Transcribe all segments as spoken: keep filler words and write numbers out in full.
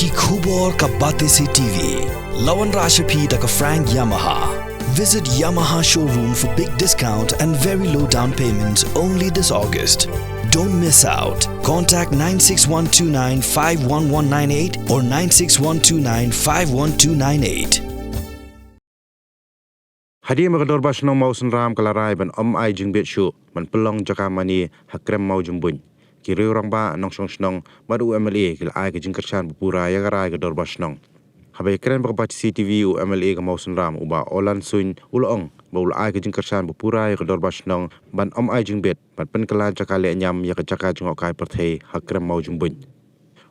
Ki khubor ka Batesi T V. La wanrah sha phi da ka Frank Yamaha. Visit Yamaha showroom for big discount and very low down payment only this August. Don't miss out. Contact nine six one two nine five one one nine eight or nine six one two nine five one two nine eight. Hadien ba ka Dorbar Shnong Mawsynram ka la rai ban ym ai jingbit shuh ban pynlong jaka mane ha Krem Mawjymbuin, ki riew rangbah, nongshong shnong bad u M L A ki la ai ka jingkyrshan ba pura ïa ka rai ka Dorbar Shnong. Haba ïakren bad ka Batesi T V, u M L A ka Mawsynram, u Bah Olan Suin, u la ong ba u la ai ka jingkyrshan ba pura ïa ka Dorbar Shnong ban ym ai jingbit bad pynkylla jaka lehniam ïa ka jaka jngohkai pyrthei ha Krem Mawjymbuin.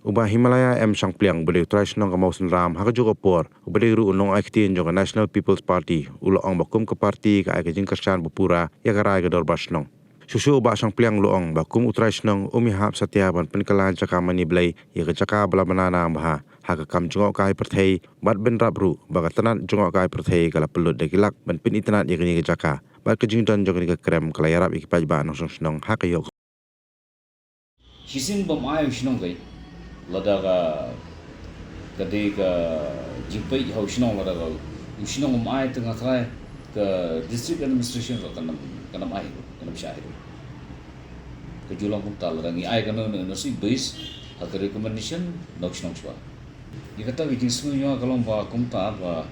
U Bah Himalaya M Shangpliang, uba dei u trai shnong ka Mawsynram ha kajuh ka por, uba dei ruh u nongai ktien jong ka National People's Party, u la ong ba kum ka party ka ai ka jingkyrshan ba pura ïa ka rai ka Dorbar Shnong. Shuh shuh u Bah Shangpliang u la ong ba kum u trai shnong um ïahap satia ban pynkylla jaka mane blei ïa ka jaka ba la bna nang bha ha ka kam jngohkai pyrthei, bad bynrap ruh ba ka tnat jngohkai pyrthei ka la pynlut da ki lak ban pynitynnad ïa kane ka jaka, bad ka jingdon jong kane ka krem ka la ïarap ïa ki paidbah nongshong shnong ha ka ïoh. Shisien bym ai u shnong, kai lada ka, ka dei ka jingpeit ha u shnong, lada ka u shnong um ai te nga trai ka district administration ruh kan ym, kan ym ai ruh, kan ym shah ai ruh. Ka ju long kumta, lada ngi ai kano kano sih base ha ka recommendation na u shnong shuwa. Ïa kata ka jingsngew jong nga ka long ba kumta ba,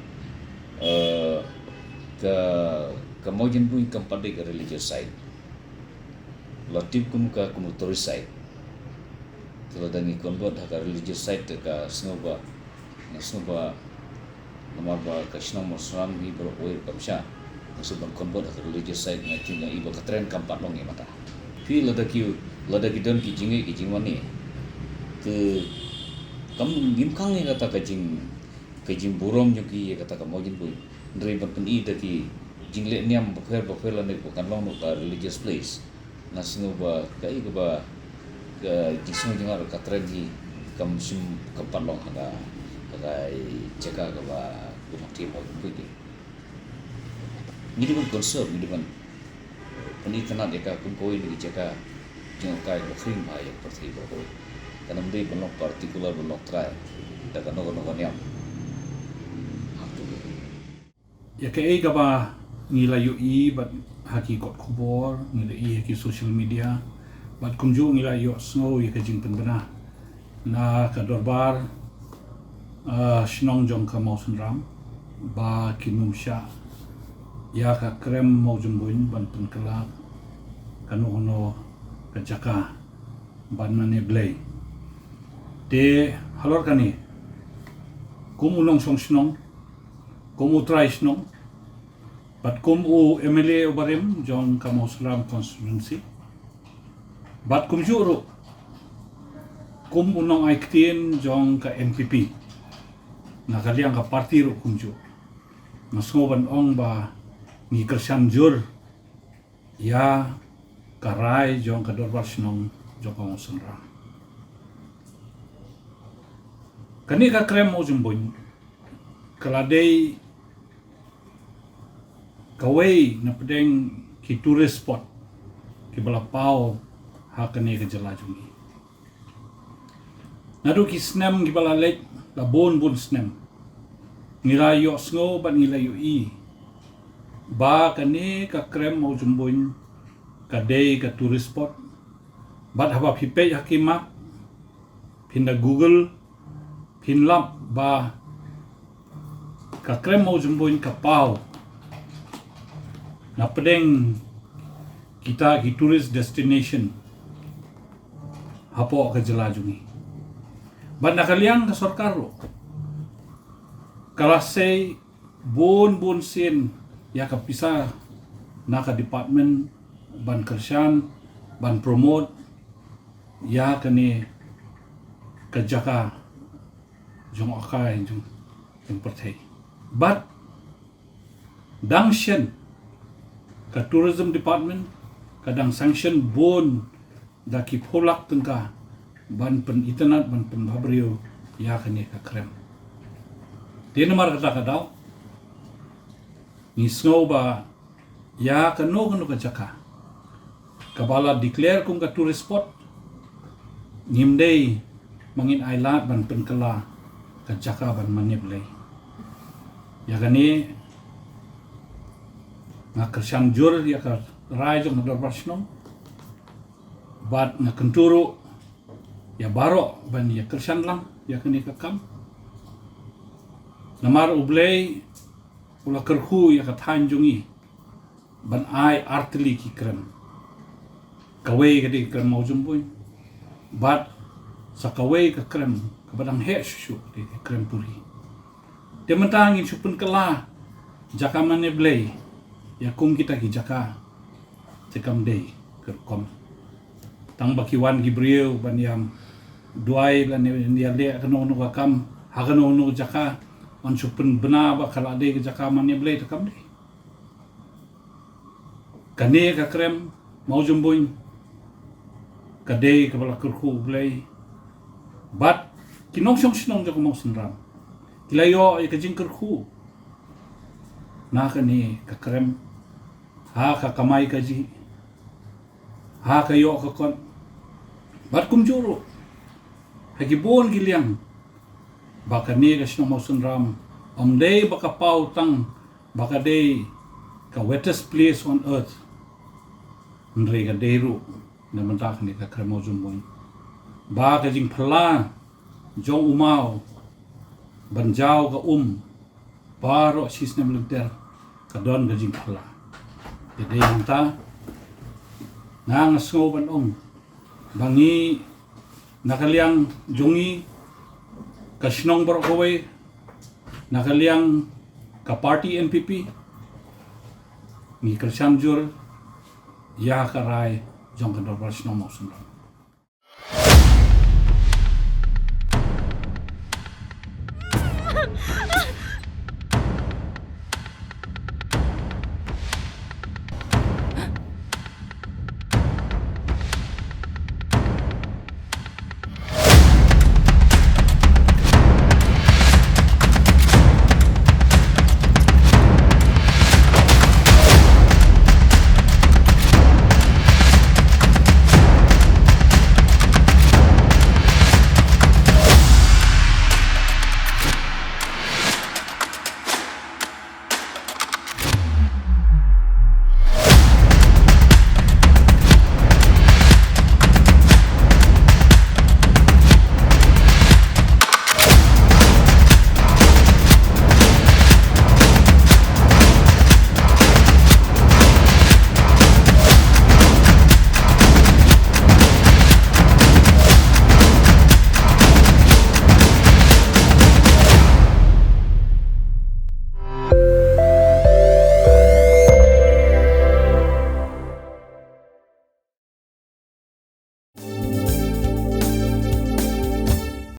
eh, ka, ka Mawjynbuin kam pat dei ka religious site. La tip kum ka, kum u tourist site. Te lada ngi convert ha ka religious site te ka sngew ba, nga sngew ba namar ba ka shnong Mawsynram hi baroh kawei ruh kam shah. Nga sngew ban convert ha ka religious site, nga tip, nga i ba ka trend kam pat long ïa kata. Phi, lada ki, lada ki don ki jingngeit ki jingmane, te kam, ngim khang ïa kata ka jing, ka jingburom jong ki ïa kata ka Mawjynbuin. Hynrei ban pyni da ki jinglehniam bapher bapher lane ba kan long noh ka religious place, nga sngew ba kaei kaba, ka jingsngew jong nga ruh, ka trend hi kam shym, kam pat long ha ka, ha ka jaka kaba, kaba Mawjynbuin. Ngi dei ban conserve, ngi dei ban pynitynnad ïa ka kum kawei na ki jaka jngohkai ba khring bha ïa ka pyrthei baroh. Kan ym dei ban long particular, ban long trai da kano kano ka niam. Ïa kaei kaba ngi la ïohi bad ha ki kot khubor, ngi la ïohi ha ki social media, bad kumjuh ngi la ïohsngew ïa ka jingpynbna na ka dorbar, ah, shnong jong ka Mawsynram, ba kin ym shah ïa ka krem Mawjynbuin ban pynkylla kano kano ka jaka ban mane blei. Te halor kane, kum u nongshong shnong, kum u trai shnong, bad kum u M L A uba rim jong ka Mawsynram constituency, bad kumjuh ruh kum u nongai ktien jong ka N P P, na ka liang ka party ruh kumjuh, nga sngew ban ong ba ngi kyrshan jur ïa ka rai jong ka dorbar shnong jong ka Mawsynram. Kane ka krem Mawjynbuin ka la dei kawei na pdeng ki tourist spot kiba la paw ha kane ka jylla jong ngi. Naduh ki snem kiba la leit, la bun bun snem, ngi la ïohsngew bad ngi la ïohi ba kane ka krem Mawjynbuin ka dei ka tourist spot. Bad haba phi peit ha ki map, phin da Google, phin lap ba ka krem Mawjynbuin ka paw na pdeng kita ki tourist destination hapoh ka jylla jong ngi. Bad na ka liang ka sorkar ruh ka la sei bun bun sien ïa ka pisa na ka department ban kyrshan, ban promote ïa kane ka jaka jngohkai jong, jong pyrthei. Bad dang shen ka tourism department ka dang sanction bun da ki phew lak tyngka ban pynitynnad, ban pynbhabriew ïa kane ka krem. Te namar kata ka daw ngi sngew ba ïa kano kano ka jaka kaba la declare kum ka tourist spot, ngim dei ma ngin ailad ban pynkylla ka jaka ban mane Blei. Ïa kane nga kyrshan jur ïa ka rai jong ka dorbar shnong bad nga kyntu ruh ïa baroh ban ïa kyrshan lang ïa kane ka kam. Namar U Blei u la kyrkhu ïa ka thaiñ jong ngi ban ai artylli ki krem. Kawei ka dei ka krem mawjymbuin bad sa kawei ka krem kaba dang heh shuh shuh ka dei ka krem puri. Te mynta ngin shu pynkylla jaka mane Blei ïa kum kita ki jaka te kam dei ka rukom. Tang ba ki wan ki briew ban ïam duwai lane ïaleh kano kano ka kam ha kano kano jaka, yn shu pynbna ba ka la dei ka jaka mane Blei te kam dei. Kane ka krem mawjymbuin ka dei kaba la kyrkhu U Blei bad ki nongshong shnong jong ka Mawsynram ki la ïoh ïa ka jingkyrkhu na kane ka krem ha ka kamai kajih, ha ka ïoh ka kot bad kumjuh ruh ha ki bun ki liang ba kane ka shnong Mawsynram ym dei ba ka paw tang ba ka dei ka wettest place on earth. Hynrei ka dei ruh na bynta kane ka krem mawjymbuin ba ka jingphylla jong u maw ban jaw ka um baroh shisnem lynter ka don ka jingphylla. Ka dei hangta nga nga sngew ban ong ba ngi na ka liang jong ngi ka shnong baroh kawei, na ka liang ka party N P P, ngi kyrshan jur ïa ka rai jong ka dorbar shnong Mawsynram.